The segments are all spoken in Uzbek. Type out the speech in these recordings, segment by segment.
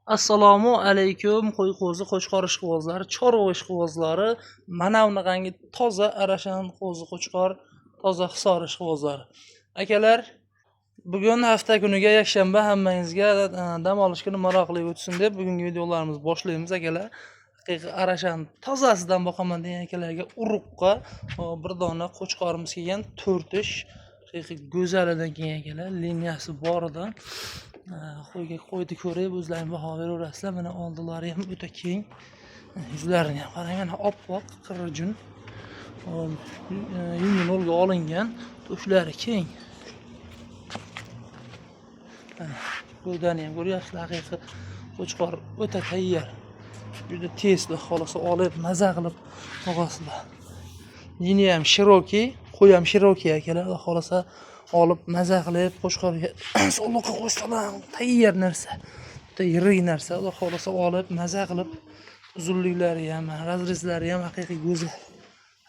Assalomu alaykum qo'y qo'zi qo'chqor ishqibozlari, chorva ishqibozlari, mana bunaqangi toza arashan qo'zi qo'chqor, toza Hisor ishqibozlari. Akalar, bugun hafta kuniga yakshanba, hammangizga dam olish kuni maroqli o'tsin deb bugungi videolarimizni boshlaymiz akalar. Haqiqiy arashan tozasidan boqaman degan akalarga uruqqa bir dona qo'chqorimiz kelgan, 4 ish. Haqiqiy go'zalidan kelgan akalar, liniyasi boridan. Qo'yga qo'ydi ko'rib o'zlaring baho beraverasizlar. Mana oldilari ham o'ta keng, yuzlarini ham qarang, mana oppoq qirjun, yungi nolga olingan, to'shlari keng. Gavdani ham ko'ryapsizlar, haqiqiy qo'chqor o'ta tayyor, juda tez xohlasa olib maza qilib boqasizlar. Liniya ham shirokiy, qo'y ham shirokiy akalar, xohlasa olib maza qilib qo'chqorga sovliqqa qo'shsalar tayyor narsa, juda yirik narsa. Xudo xohlasa olib maza qilib, uzunliklari ham, razrezlari ham haqiqiy go'zal.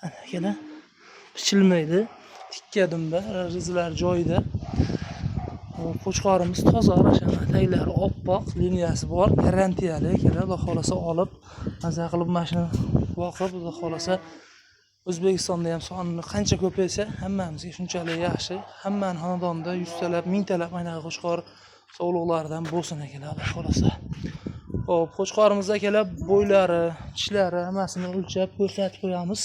Ana akalar, pichilmaydi, tikka dumba, razrezlari joyida. Qo'chqorimiz toza arashan, taglari oppoq, liniyasi bor, garantiyali akalar. Xudo xohlasa olib maza qilib mana shuni boqib, xudo xohlasa O'zbekistonda ham sonini qancha ko'paysa hammamizga shunchalik yaxshi. Hammani xonadonida yuztalab, mingtalab anaqa qo'chqor sovliqlaridan bo'lsin akalar, Xudo xohlasa. Xo'p, qo'chqorimiz akalar bo'ylari, tishlari hammasini o'lchab ko'rsatib qo'yamiz.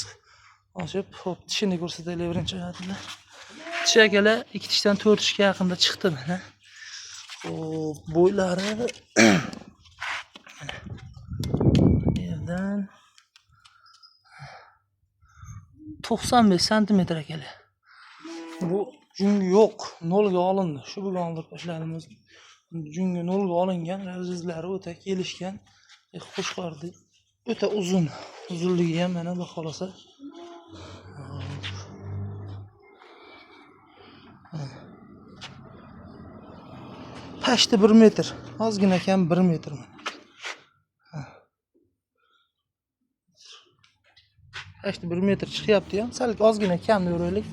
Ochib, xo'p, tishini ko'rsataylik birinchi oyatida. Tish akalar 2 tishdan 4 tishga yaqinda chiqdi mana. Xo'p, bo'ylari mana bu yerdan 95 santimetr akalar. Bu jungi yo'q, nolga olindi. Shu bugun oldirib tashladim. Jungi nolga olingan, razrezlari o'ta kelishgan. Qo'chqorni o'ta uzun, uzunligi ham mana xudo xohlasa. Pashti 1 metr, ozgina kam 1 metr mana. Pashti 1 metr chiqyapti ham, sal ozgina kam deb yuraylik.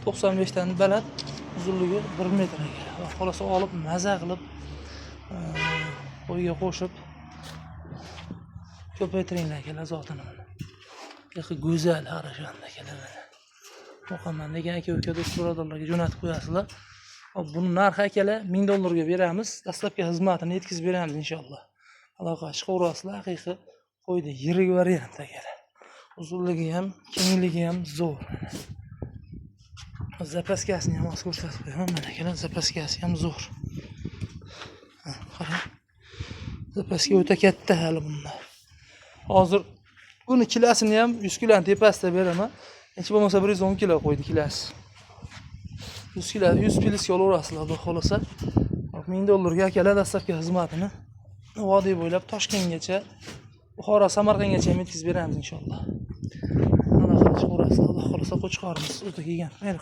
95 dan baland, uzunligi 1 metr ekan. Xudo xohlasa olib maza qilib qo'yga qo'shib ko'paytiringlar akalar zotini mana. Haqiqiy go'zal arashanda akalar mana. Boqaman degan aka uka do'st birodarlarga jo'natib qo'yasizlar. Hop, buni narxi akalar $1000 dollarga beramiz. Dastlabki xizmatini yetkazib beramiz inshaalloh. Aloqa chiqaverasizlar, haqiqiy qo'ydi yirik variant akalar. Uzunligi ham, kengligi ham zo'r. Zapaskasini ham hozir ko'rsatib qo'yaman. Mana akalar, zapaskasi ham zo'r. Qarang. Zapaska o'ta katta hali bunda. Hozir buni kilasini ham 100 kiloni tepasida beraman. Hech bo'lmasa 110 kilo qo'ydi kilasi. 100 kilo, 100 plisga olaverasizlar, xudo xohlasa. $1000 dollarga akalar dastlabki xizmatini vodiy bo'ylab Toshkentgacha, Buxoro, Samarqandgacha ham yetkazib beramiz inshaalloh. Aloqa chiqaverasizlar, xudo xohlasa qo'chqorimiz o'ta kelgan. Mayli.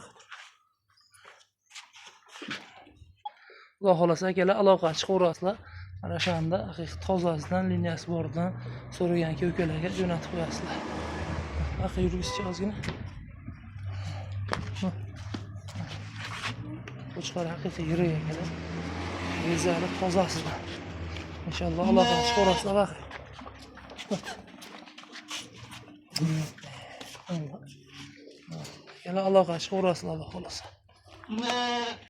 Xudo xohlasa akalar aloqa chiqaverasizlar. Mana o'shanda haqiqiy tozasidan, liniyasi boridan so'ragan aka ukalarga jo'natib qo'yasizlar. Aka yurgizchi ozgina. Qo'chqor haqiqiy yirik akalar. Rezali tozasidan. Inshaalloh aloqa chiqaverasizlar. Baq. Akalar aloqa chiqaverasizlar, xudo xohlasa.